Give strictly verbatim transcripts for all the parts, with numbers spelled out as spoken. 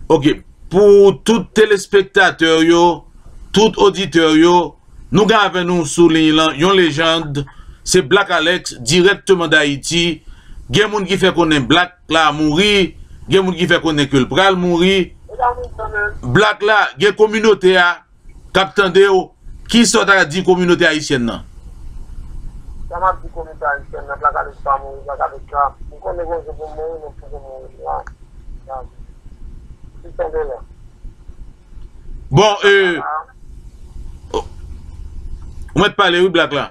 Ok, pou tout telespektatè yo, tout oditè yo, nou gen avè nou sou liy lan yon lejand, se Black Alex, dirèkteman d Ayiti. Gen moun ki fè konnen Black la mouri, gen moun ki fè konnen ke l pral mouri. Black la, gen kominote a k ap tande w, kisa w ta di kominote ayisyèn nan? Sa m ap di kominote ayisyèn nan, Black Alex pa mouri, Black Alex la, m konnen gon jou pou m mouri, men m poko mouri la. Bon, euh, ou mèt pale, wi, Black la.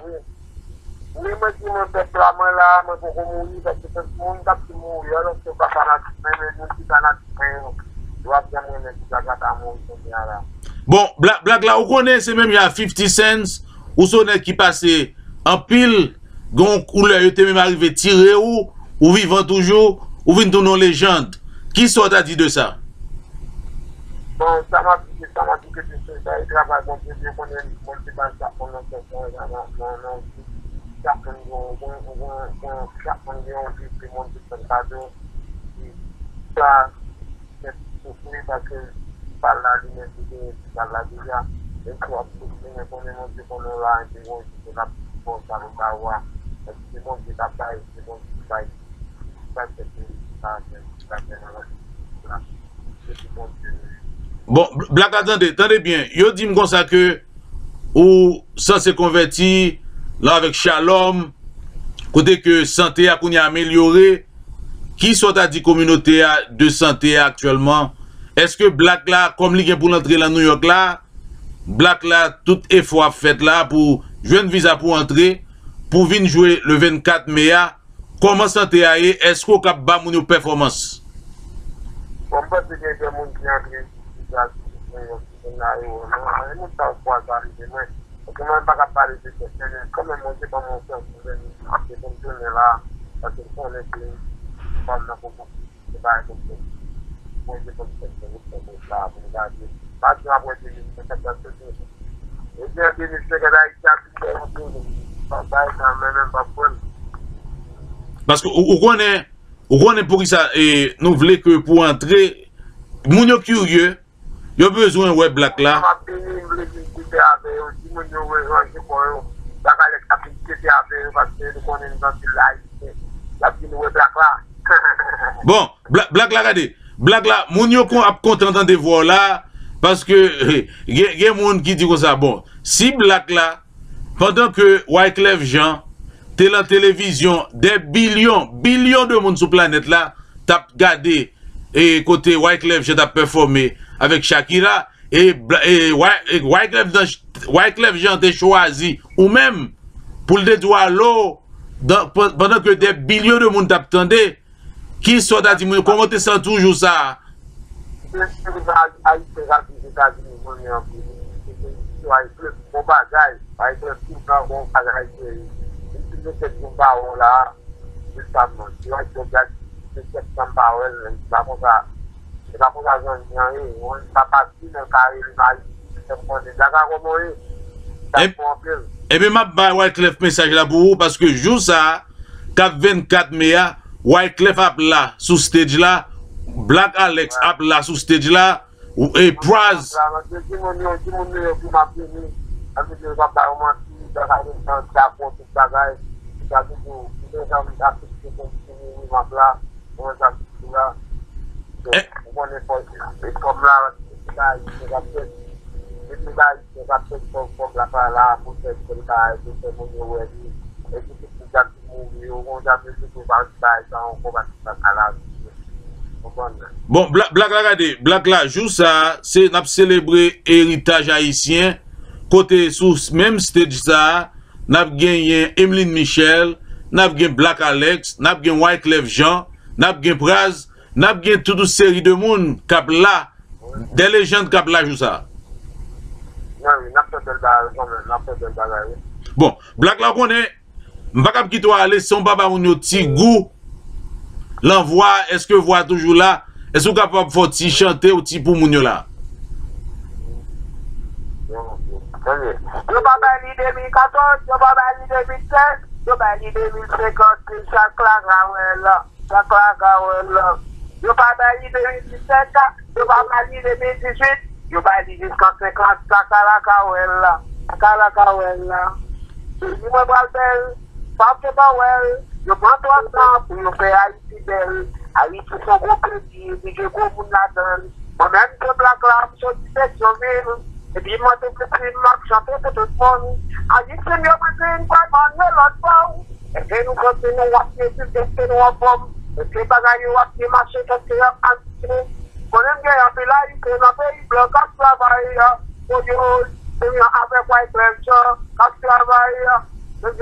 Wi, mwen di mwen pèp la, mwen la, mwen poko mouri, paske pèp moun k ap di mouri, alòske yo pa fanatik mwen, men moun ki fanatik mwen yo, yo ap janm renmen ti Black la ta mouri kounye a la. Bon, Black, Black la, ou konnen se menm jan fifty Cent, ou se yon nèg ki pase anpil, gen yon koulè yo te menm arive tire ou, ou vivan toujou, ou vin tounen yon lejand. Kisa w ta di de sa? Bon, sa m ap di, sa m ap di ke se travay Bondye, Bondye konnen, Bondye bay chak moun nan sèt nan nan nan nan chak moun gen yon gen yon gen yon chak moun gen yon vi ke Bondye fè l kado. E sa fè soufri paske pal la li menm li genyen ti pal la deja. Menm si w ap soufri, men konnen Bondye konnen w la, epi Bondye se l ap fè w sa pou ba ou a. Epi se Bondye k ap bay, se Bondye ki bay. Sa se pou sa, se sa, se nan la. Se pou Bondye. Bon, Black la, tande, tande byen. Yo di m konsa ke ou sanse konvèti la avèk Shalom, kote ke sante a kounye a amelyore. Kisa w ta di kominote a de sante a aktyèlman? Èske Black la, kòm li gen pou l antre lan Nouyòk la, Black la, tout efò ap fèt la pou jwenn viza pou antre, pou vin jwe le vennkat me a, kòman sante a ye? Èske w kab ba moun yo pèfòmans? Bon, m panse gen de moun ki antre isit la, ki vin yo, ki vin la, yo, non, e moun sa yo kwaze arive mwen. Paske mwen, m pa ka pale de tèt mwen, men kanmenm, Bondye ban mwen yon chans pou vin, e pou m tounen la, paske m konnen ke m pa nan konpòtman. Se pa yon pwoblèm. Bondye konn fè se wout mwen la pou m gade. Maten apre de mil senkant la, se tou. Ebyen, de mil senkant Ayiti ap vin fè yon tou. Bagay sa, mwen menm, pa pran. Paske ou, ou konnen, ou konnen poukisa, e, nou vle ke pou antre, moun yo kirye, yo bezwen wè Black la. M ap vini, m vle vin kite avè yo. Di moun yo ranje kò yo. Black Alex ap vin kite avè yo, paske nou konnen nou nan vil ayisyen. Y ap vin wè Black la. Bon, Black, Black la, gade. Black la, moun yo kon, ap kontan tande vwa w la, paske gen, gen moun ki di konsa, bon, si Black la, pandan ke Wyclef Jean te lan televizyon, dè bilyon, bilyon de moun sou planèt la t ap gade, e, kote Wyclef Jean t ap pèfòme avèk Shakira, e, Bla-, e, Wy-, e, Wyclef Jean, Wyclef Jean te chwazi ou menm pou l te di w alo, dan, pan-, pandan ke dè bilyon de moun t ap tande, kisa w ta di moun yo? Kòman w te santi w jou sa a? Ayisyen k ap viv Etazini, konnen anpil. Se te istwa, e, bon bagay. Pa egzanp, si w nan bon bagay, se, si w te fèt yon pawòl la, jiskaman, si w ap gad, se sèt san pawòl, se pa konsa, se pa konsa jan li an ye. Yon pa pati nan kare li, mari, se konnen. Black la, kòman w ye? Sa bon anpil. Ebyen, m ap bay Wyclef mesaj la pou ou, paske jou sa a, k ap vennkat me a, Wyclef ap la sou stage la, Black Alex ap la sou stage la, e Pras. Di moun yo, di moun yo pou m ap vini. Anpil yo pa ba yo manti, bagay yo san dakò tout bagay. Sa toujou, m te janm asepte pou m vini, wi, m ap la. Mwen sa toujou la. Ou konnen fò, e kòm la, se bagay, se bagay, se bagay, se bagay, fò, fò la pa la, pou fè, fè bagay, pou fè moun yo wè li. E ki tout moun mouri yo, konsa mesye pou pa bay sa ankò paske sa ka la konprann. Bon, Black, Black la gade, Black la, jou sa a, se n ap selebre eritaj ayisyen, kote sou s-, menm stage sa a, n ap genyen Emeline Michel, n ap gen Black Alex, n ap gen Wyclef Jean, n ap gen Pras, n ap gen tout yon seri de moun k ap la, de lejand k ap la jou sa a. Nan, wi, n ap fè bèl bagay kanmenm, n ap fè bèl bagay, wi. Bon, Black la konnen, m pa kab kite w ale san w pa ba moun yo ti gou lan vwa. Èske vwa toujou la? Èske w kapab fè w ti chante ou ti pou moun yo la? Yo pa bay li de mil katòz, yo pa bay li de mil sèz, yo bay li de mil senkant, Black la ka wè la, Black la ka wè la. Yo pa bay li de mil disèt, Yo pa bay li de mil dizuit, yo bay li jiska senkant. Kaka lakawèl la, kaka lakawèl la. Peyi mwen pral bèl, sa w te pa wè l. Yo pran twòp tan pou yo fè Ayiti bèl. Ayiti se yon gwo peyi, li gen gwo moun ladan l. Mwen menm, se Black la, m soti Petyonvil. Epi mwen tou piti, m ap chante pou tout moun. Ayiti m yo, mwen se yon fwa, mwen lòt bò. Èske nou santi nou w ap byen viv, èske nou anfòm? Èske bagay yo ap byen mache, èske y ap adjiste? Konnen m gen anpil Ayisyen nan peyi blan k ap travay, yo, yo, yo, avèk Wyclef Jean, k ap travay, yo,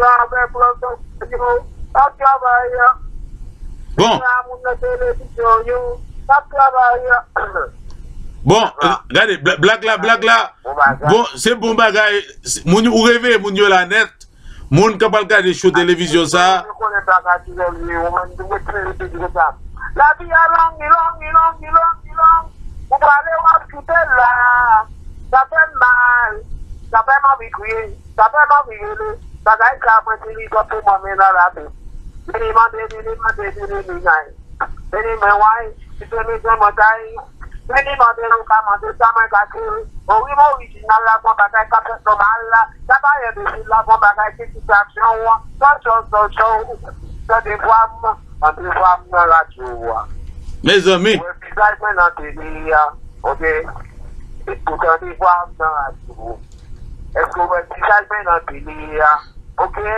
avèk London, yo, k ap travay, yo. Bon. Gen moun nan televizyon, yo, k ap travay, yo. Bon, gade, bla- blag la, blag la. Bon bagay. Bon, se bon bagay. Moun, ou reveye moun yo la nèt. Moun k ap al gade cho televizyon sa a. Yo konnen bagay ki lè li, ou menm, ou mèt fè repete konsa. Lavi a long, li long, li long, li long, li long. Ou prale, w ap kite l la. Sa fè m mal. Sa fè m anvi kriye. Sa fè m anvi rele. Bagay sa, mwen di li, tanpri, mwen men nan lavi. Vini mande, vini mande, vini, vini, vini. Vini mwen, way, si se mizè mwen kay. Vini mande, nou ka mande, sa mwen ka kri. O wi, mwen orijinal la, gon bagay ka fèt nòmal la. Sa pa enbesil la, gon bagay ki distraksyon, w. Sòt, sòt, sòt, sòt. Tande vwa m, tande vwa m nan radyo a. Mezanmi. Ou wè vizaj mwen nan tele a, oke? Ou tande vwa m nan radyo. Èske w wè vizaj mwen nan tele a? Oke?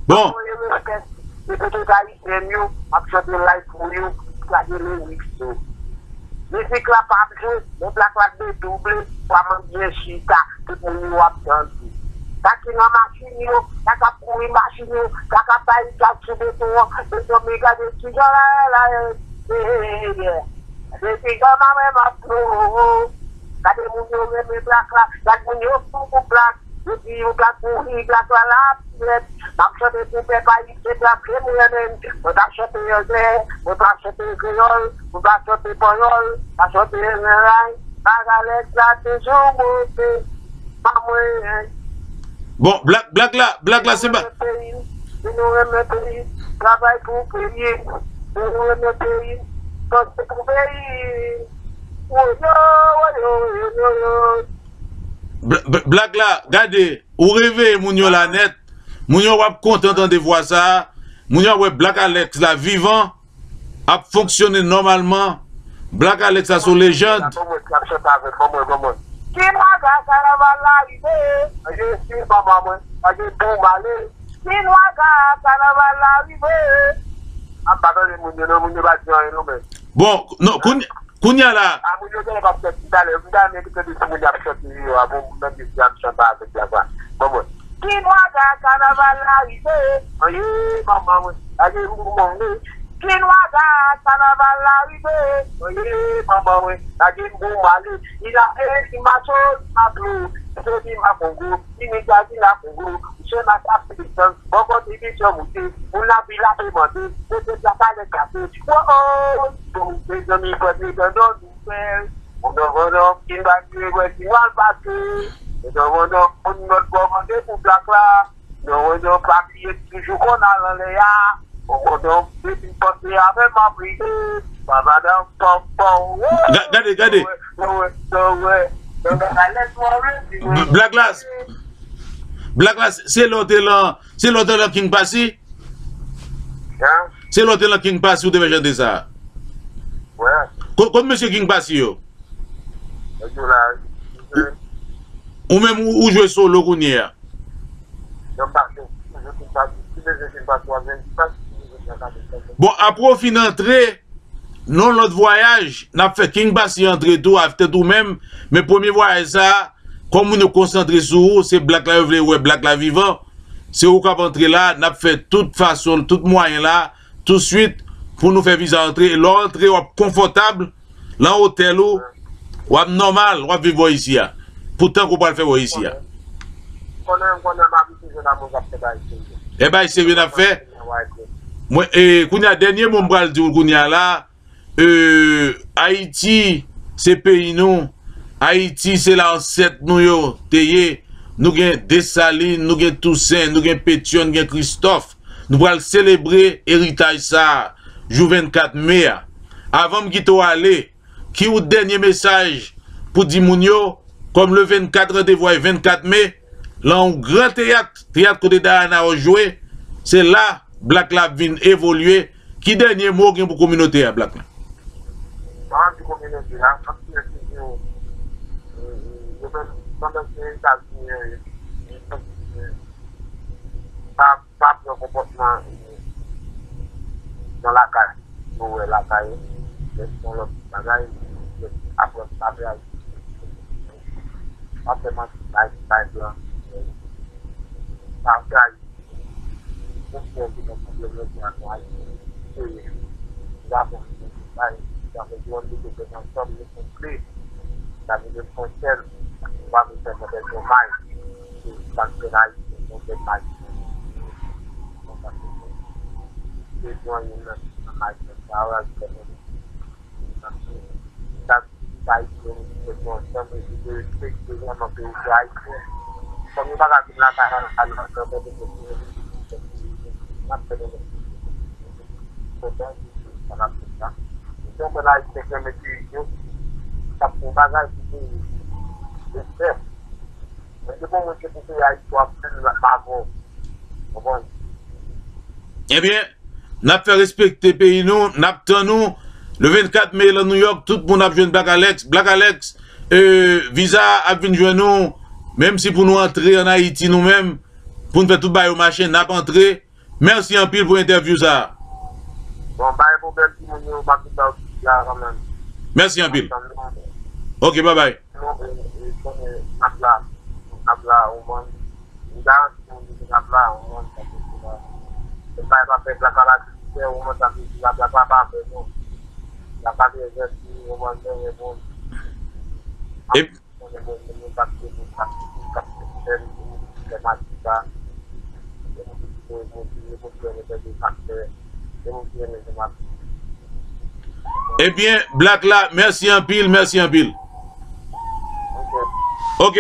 Bon. Voye respè. Depi tout Ayisyen m yo, m ap chante live pou yo, gade lyrics yo. Mizik la p ap jwe, men Black la dedouble, pa manyen chita, tout moun yo ap tande. Sa ki nan machin yo, sa k ap kouri machin yo, sa k ap bay gaz sou beton an, beton, men gade kijan la, la, eh, eh, eh, eh, eh. Depi jan mwen m ap plo, gade moun yo renmen Black la, gade moun yo fou pou Black. Yo di yo Black mouri, Black la la ap fèt. M ap chante pou pèp ayisyen, Black se mwen menm. Mwen pa chante anglè, mwen pa chante kreyòl, mwen pa chante panyòl, pa chante renray. Magalèt la toujou monte. Pa mwen. Bon, Black, Black la, Black la se ba. Peyi, si nou renmen peyi, travay pou peyi. Si nou renmen peyi, chante pou peyi. Woyo, woyo, woyo, woyo. Bla- bla- Black la, gade, ou reveye moun yo la nèt. Moun yo w ap kontan tande vwa sa a. Moun yo ap wè Black Alex la vivan, ap fonksyone nòmalman. Black Alex la se yon lejand. Bon mwen, k ap chante avè m, bon mwen, bon mwen. King Waga, kanaval la rive. Aje si manman mwen, aje pou m ale. King Waga, kanaval la rive. A m pa tande moun yo non, moun yo pa di anyen non, men. Bon, non, kounye- Kounye a la. A moun yo genlè p ap sòti talè. M ta renmen tande si moun y ap sòti yo a. Bon, moun nan di si ap chante avèk la vwa. Bon, bon. King Waga, kanaval la rive. Ayi, manman mwen. Ayi, manman mwen. King Waga, kanaval la rive. Ayi, manman mwen. Ayi, bon, male. Li la, e, li macho, li macho. Se li ma kongo. Li mi gadi la kongo. Msye ma sa ap fè distans. Bon, kontribisyon moute. Moun la pi la pe mande. Kote plas ale kase. Wo, o, o. Bon, mezanmi, fòk nou tann nouvèl. Moun nan vann nan, ki n pa bliye wè ki mal pase. Moun nan vann nan, moun lòt bò mande pou Black la. Nan vann nan, pa bliye toujou konn al anlè a. Moun nan, depi panse avè m ap rive. Pa madanm, pòm, pòm, wo. Ga- gade, gade. Wè, wè, wè, wè. Nan bagay lè swa redi, wè. Black la, Black la, se lè w te lan, se lè w te lan King Passy? Hein? Se lè w te lan King Passy ou te fè chante sa? Wè. Ko- Kot mesye King Passy yo? Nèg yo la, ou menm ou, ou jwe solo kounye a? Yo pase, yo King Passy, si mesye King Passy w ap jwenn King Passy, si mesye King Passy. Bon, apre w fin antre, nan lòt vwayaj, n ap fè King Passy antre tou, avèk tèt ou menm, men premye vwayaj sa, kòm moun yo konsantre sou ou, se Black la yo vle wè Black la vivan, se ou k ap antre la, n ap fè tout fason, tout mwayen la, touswit, pou nou fè viza antre, e lè w antre, w ap konfòtab, lan otèl ou, w ap nòmal, w ap viv bò isi a. Poutan ke w pral fè bò isi a. Konnen, konnen, m abitye jwenn amoun k ap fè bagay serye. E bagay serye n ap fè. Mwen, e, kounye a, dènye mo m pral di w kounye a la, e, Ayiti, se peyi nou. Ayiti, se la ansèt nou yo te ye. Nou gen Desalin, nou gen Tousen, nou gen Petyonn, gen Kristòf. Nou pral selebre eritaj sa a, jou vennkat me a. Avan m kite w ale, ki ou dènye mesaj pou di moun yo, kòm le vennkat, randevou a vennkat me, lan yon gran teyat, teyat kote Diana Ross jwe, se la Black la ap vin evolye. Ki dènye mo w gen pou kominote a, Black la? Mwen di kominote a, m ap di yo, e, e, yo menm, pandan ke Etazini, e, e, pa, pa pran konpòtman, e, nan lakay. Nou wè lakay, se yon lòt bagay, aprann pa fè Ayiti. Pa fè manti bay, bay blan. Pa fè Ayiti. Pou fè ki nan pwoblèm yo, se Ayiti. Se Japon, se bay, Japon, se yon lide ke ansanm, nou konpli. Sa vle di fè yon sèl, nou pa vle fè move imaj. Se sa k fè Ayiti, move imaj. Se yon nan imaj sa yo, sa, sa Ayisyen, nou fè ansanm, e nou respekte vrèman peyi ayisyen. Kòm nou pa ka vin lakay al, al, al, al, Kontan, sa n ap fè sa. Se yon pèp ayisyen k renmen peyi yo, k ap fè yon bagay pou peyi yo. Respè. Men se bon, mwen, se pou peyi Ayiti w ap fè, nou ap avè w. Konprann? Ebyen, n ap fè respekte peyi nou, n ap tann ou. Le vennkat me, lan New York, tout moun ap jwenn Black Alex. Black Alex, e, viza ap vin jwenn ou, menm si pou nou antre ann Ayiti nou menm, pou n fè tout bagay yo mache, n ap antre. Mèsi anpil pou entèvyou sa a. Bon, bay pwoblèm timoun yo, pa tout sa yo la kanmenm. Mèsi anpil. Ansanm nou. Ok, babay. Nou, e, e, konnen n ap la, n ap la, ou konprann. M garanti nou, n ap la, ou konprann, sa se la. Se bay pa fè Black la, se ou konprann, sa se la, Black la pa fè nou. La pa fè vèsi, ou konprann, nou, men bon. E Ebyen, Black la, mèsi anpil, mèsi anpil. Ok.